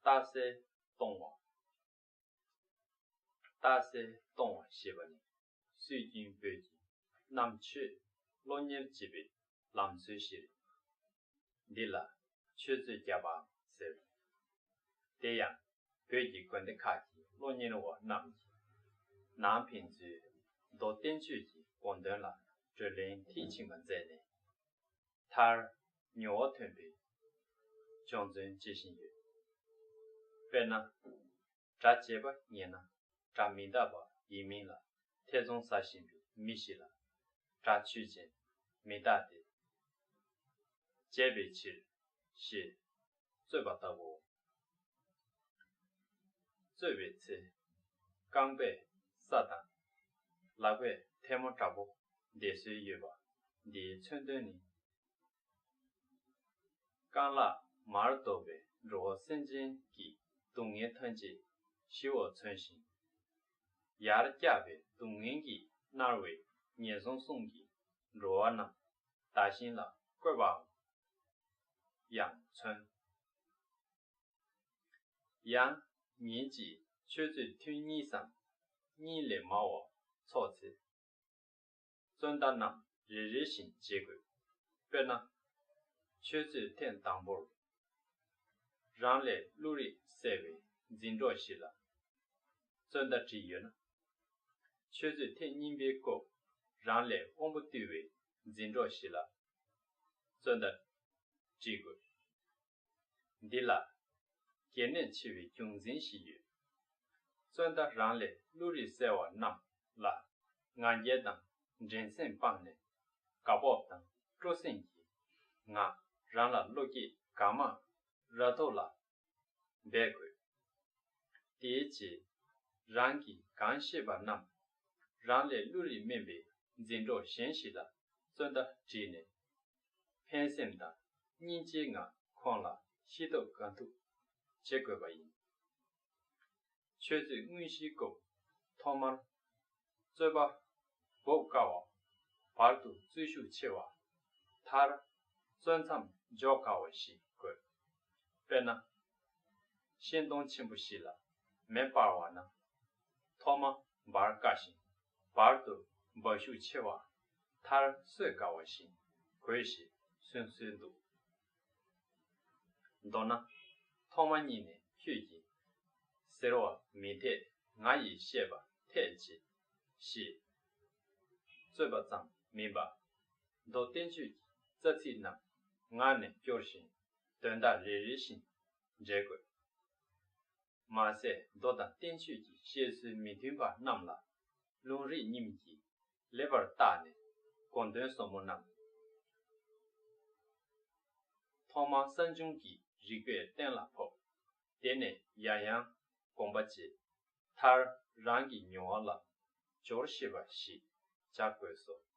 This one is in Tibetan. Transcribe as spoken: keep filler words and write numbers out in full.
རྟགས་གསལ་གཏོང་བ། རྟགས་གསལ་གཏོང་བ་ཞེས་པ་ནི་སྲོལ་རྒྱུན་བོད་ཀྱི་རྣམ་དཔྱོད་སློབ་གཉེར་བྱེད་པའི་ལམ་སྲོལ་ཞིག་རེད། འདི་ལ་ཆོས་རྩོད་བརྒྱབ་པའང་ཟེར། དེ་ཡང་བོད་ཀྱི་དགོན་སྡེ་ཁག་གི་སློབ་གཉེར་བ་རྣམས་ཀྱིས་ནང་ཕན་ཚུན་མདོ་བསྟན་བཅོས་ཀྱི་དགོངས་དོན་ལ་གྲོས་གླེང་མཐིལ་ཕྱིན་པ་མཛད་ནས། མཐར་མྱོང་བ་ཐོན་པའི་སྦྱོང་བརྩོན་བྱེད་བཞིན་ཡོད། དཔེར་ན། སྒྲ་བྱས་པ་ངེས་ན་སྒྲ་མི་རྟག་པ་ཡིན་མིན་ལ་ཐེ་ཚོམ་ཟ་བཞིན་པའི་མི་ཞིག་ལ་སྒྲ་ཆོས་ཅན། མི་རྟག་སྟེ། བྱས་པའི་ཕྱིར་ཞེས་རྩོད་པ་ལྟ་བུའོ། རྩོད་པའི་ཚེ། རྐང་པས་ས་དང་། ལག་པས་ཐལ་མོ་འདྲ་པོ་འདེད་སྲོལ་ཡོད་པ་འདིའི་མཚོན་དོན་ནི། རྐང་ལག་མར་ལྡོག་པའི་འགྲོ་བ་སེམས་ཅན་གྱི་སྡུག་བསྔལ་ཐམས་ཅད་ཞི་བར་མཚོན་ཞིང་། ཡར་བཀྱག་པའི་སྡུག་བསྔལ་གྱིས་མནར་བའི་ངན་སོང་གསུམ་གྱི་འགྲོ་བ་རྣམས་བདག་བཞིན་ལ་བཀོད་པའམ་ཡང་མཚོན། ཡང་། ཉིན་གཅིག་ཆོས་རྩོད་ཐུན་གཉིས་སམ་གཉིས་ལས་མང་བ་འཚོགས་ཚེ། རྩོད་ཟླ་རྣམས་རེ་རེ་བཞིན་འབྱེད་དགོས། དཔེར་ན། ཆོས་རྩོད་ཐེངས་དང་པོར། རང་ལས་བློ་རིག་གསལ་བའི་འཛིན་གྲོགས་ཤིག་ལ་རྩོད་ཟླ་བྲིས་ཡོད་ན། ཆོས་རྩོད་ཐེངས་གཉིས་པའི་སྐབས་རང་ལས་དབང་པོ་རྟུལ་བའི་འཛིན་གྲོགས་ཤིག་ལ་རྩོད་ཟླ་བྲིས་དགོས། འདི་ལ་གལ་གནད་ཆེ་བའི་རྒྱུ་མཚན་ཞིག་ཡོད། རྩོད་ཟླ་རང་ལས་བློ་རིག་གསལ་བ་རྣམས་ལ་ང་རྒྱལ་དང་འགྲན་སེམས་སྤངས་ནས་དགའ་སྤོབས་དང་སྤྲོ་སེམས་ཀྱིས་ང་རང་ལ་བློ་སྐྱེད་གང་མང་རག་ཐབས་ལ་འབད་དགོས། དེའི་རྗེས་རང་གིས་གང་ཤེས་པ་རྣམས་རང་ལས་བློ་རིག་དམན་པའི་འཛིན་གྲོགས་གཞན་ཞིག་ལ་རྩོད་ཟླ་བྲིས་ནས། ཕན་སེམས་དང་སྙིང་རྗེའི་ངང་ཁོང་ལ་ཤེས་ཐབས་གང་ཐུབ་བྱེད་དགོས་པ་ཡིན། ཆོས་རྩོད་དངོས་གཞིའི་སྐབས་ཐོག་མར་རྩོད་པ་འབབ་དཀའ་བ། བར་དུ་རྩོད་ཤུགས་ཆེ་བ། མཐར་རྩོད་མཚམས་འཇོག་དཀའ་བ་ཞིག་དགོས། དཔེར་ན། ཤིང་སྡོང་ཆེན་པོ་ཞིག་ལ་མེ་སྤར་བ་ན། ཐོག་མ་འབར་དཀའ་ཞིང་བར་དུ་འབབ་ཤུགས་ཆེ་བ། མཐར་གསོད་དཀའ་བ་ཞིག་དགོས་ཞེས་གསུངས་སྲོལ་འདུག། མདོར་ན། ཐོག་མ་ཉིད་ནས་ཁྱོད་ཀྱིས་ཟེར་བ་མི་འཐད། ང་ཡིས་བཤད་པ་འཐད་ཅེས་ཞེས་རྩོད་པ་ཙམ་མིན་པར། མདོ་བསྟན་བཅོས་ཀྱི་རྩ་ཚིག་རྣམས་ངག་ནས་སྐྱོར་ཞིང་དོན་དག་རེ་རེ་བཞིན་འགྲེལ་དགོས། མ་ཟད་མདོ་དང་བསྟན་བཅོས་ཀྱི་བཤད་སྲོལ་མི་མཐུན་པ་རྣམས་ལ་ལུང་རིགས་རྙིང་གིས་ལེགས་པར་བརྟགས་ནས་དགོངས་དོན་ཟབ་མོ་རྣམས། ཐོག་མར་གསར་བྱུང་གི་རིགས་པས་གཏན་ལ་ཕབ། དེ་ནས་ཡང་ཡང་དགོངས་པ་བཅས། མཐར་རང་གི་མྱོང་བ་ལ་སྦྱོར་ཤེས་པ་ཞིག་བྱ་དགོས་སོ།